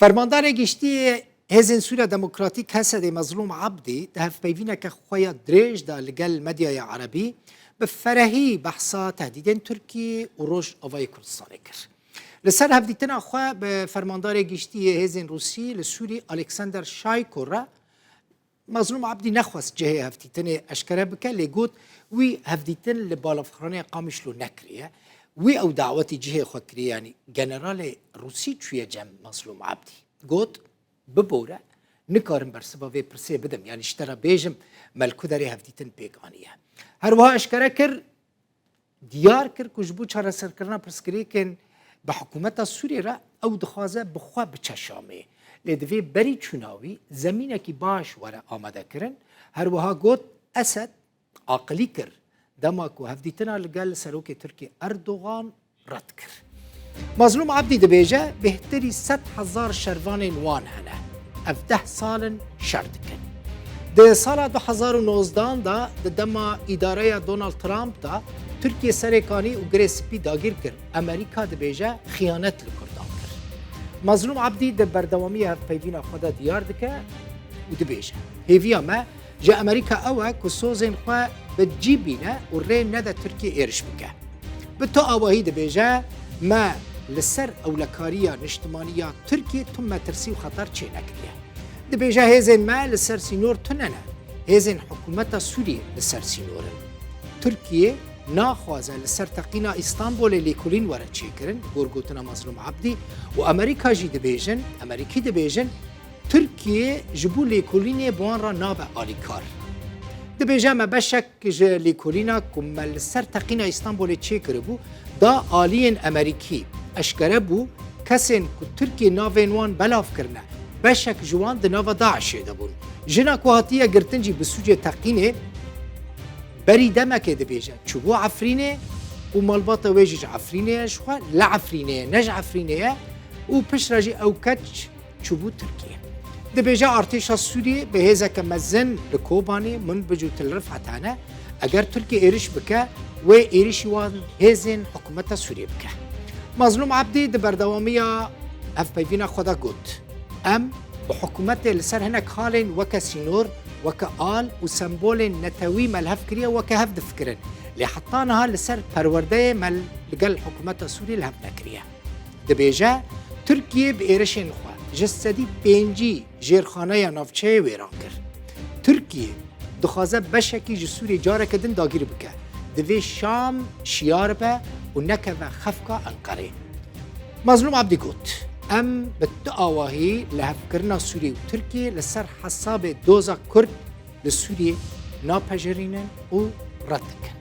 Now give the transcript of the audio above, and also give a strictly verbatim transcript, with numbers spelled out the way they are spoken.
Fermandarê Giştî yê Hêzên Sûriya Demokratîk, HSDê, Mezlûm Ebdî di hevpeyvîneke xwe ya dirêj de li gel medyaya erebî bi ferehî behsa tehdîdên Tirkiyê û Rojavayê Kurdistanê kir. Li ser hevdîtina xwe bi Fermandarê Giştî yê Hêzên Rûsî li Sûrî Alexander Şayko re Mezlûm Ebdî nexwest cihê hevdîtinê eşkere bike, lê got, wî hevdîtin li balafirxaneya Qamişlo nekiriye. Wî ew dawetî cihê xwe kiriye, yanî generalê Rûsî çûye cem Mezlûm Ebdî. Got, bibore, nikarim bersiva vê pirsê bidim. Yanî ji te re bêjim, me li ku derê hevdîtin pêk aniye. Her wiha eşkere kir, diyar kir ku ji bo çareserkirina pirsgirêkên bi hikûmeta Sûriyê re ew dixwaze bi xwe biçe Şamê. Lê divê berî çûna wî zemînekî baş were amadekirin. Her wiha got, Esed aqilî kir dema ku hevdîtina li gel serokê Tirkiyê Erdogan red kir. Mazlûm Abdî dibêje, bêhtirî sed hezar şervanên wan hene. Ev deh sal in şer dikin. Di sala du hezar û nozdehan de, di dema îdareya Donald Trump de, Tirkiye serê kanî û Girê Spî dagîr kir. Amerîka dibêje, xiyanet li Kurdan kir. Mazlûm Abdî di berdewamiya hevpeyvîna xwe de diyar dike û dibêje, hêviya me ji Amerîka ew e ku sozên xwe bi cî bîne û rê nede Tirkiye êriş bike. Bi tu awahî dibêje, me li ser ewlekariya niştimanî ya Tirkiye tu metirsî û xeter çênekiriye. Dibêje, hêzên me li ser sînor tune ne, hêzên hikûmeta Sûriyê li ser sînor in. Tirkiye naxwaze li ser teqîna Îstanbulê lêkolîn were çêkirin, gor gotina Mazlûm Abdî, û Amerîka jî dibêjin, Amerîkî dibêjin, Tirkiye ji bo lêkolînê bi wan re nabe alîkar. Dibêje, me beşek ji lêkolîna ku me li ser teqîna Îstanbulê çêkiribû, da aliyên Amerîkî. Eşkere bû, kesên ku Tirkiye navên wan belav kirine, beşek ji wan di nava DAIŞê de bûn. Jina ku hatiye girtin jî bi sûcê teqînê berî demekê dibêje, çûbû Efrînê û malbata wê jî ji Efrînê ye, ji xwe li Efrînê ye, ne ji Efrînê ye û piştre jî ew keç çûbû Tirkiye. Dibêje, artêşa Sûriyê bi hêzeke mezin li Kobanê, Minbic û Til Rifet hene. Eger Tirkiye êriş bike, wê êrişî wan hêzên hikûmeta Sûriyê bike. Mazlûm Abdî di berdewamiya hevpeyvîna xwe de got, em bi hikûmetê li ser hinek halên weke sînor, weke al û sembolên netewî me li hev kiriye, weke hev difikirin. Lê heta niha li ser perwerdeyê me li gel hikûmeta Sûriyê li hev nekiriye. Dibêje, Tirkiye bi êrişên xwe ji sedî pêncî jêrxaneya navçeyê wêran kir. Tirkiye dixwaze beşekî ji Sûriyê careke din dagîr bike. Divê Şam şiyar be û nekeve xefka Enqerê. Mazlûm Abdî got, em bi tu awahî lihevkirina Sûriyê û Tirkiye li ser hesabê doza Kurd li Sûriyê napejerînin û red dikin.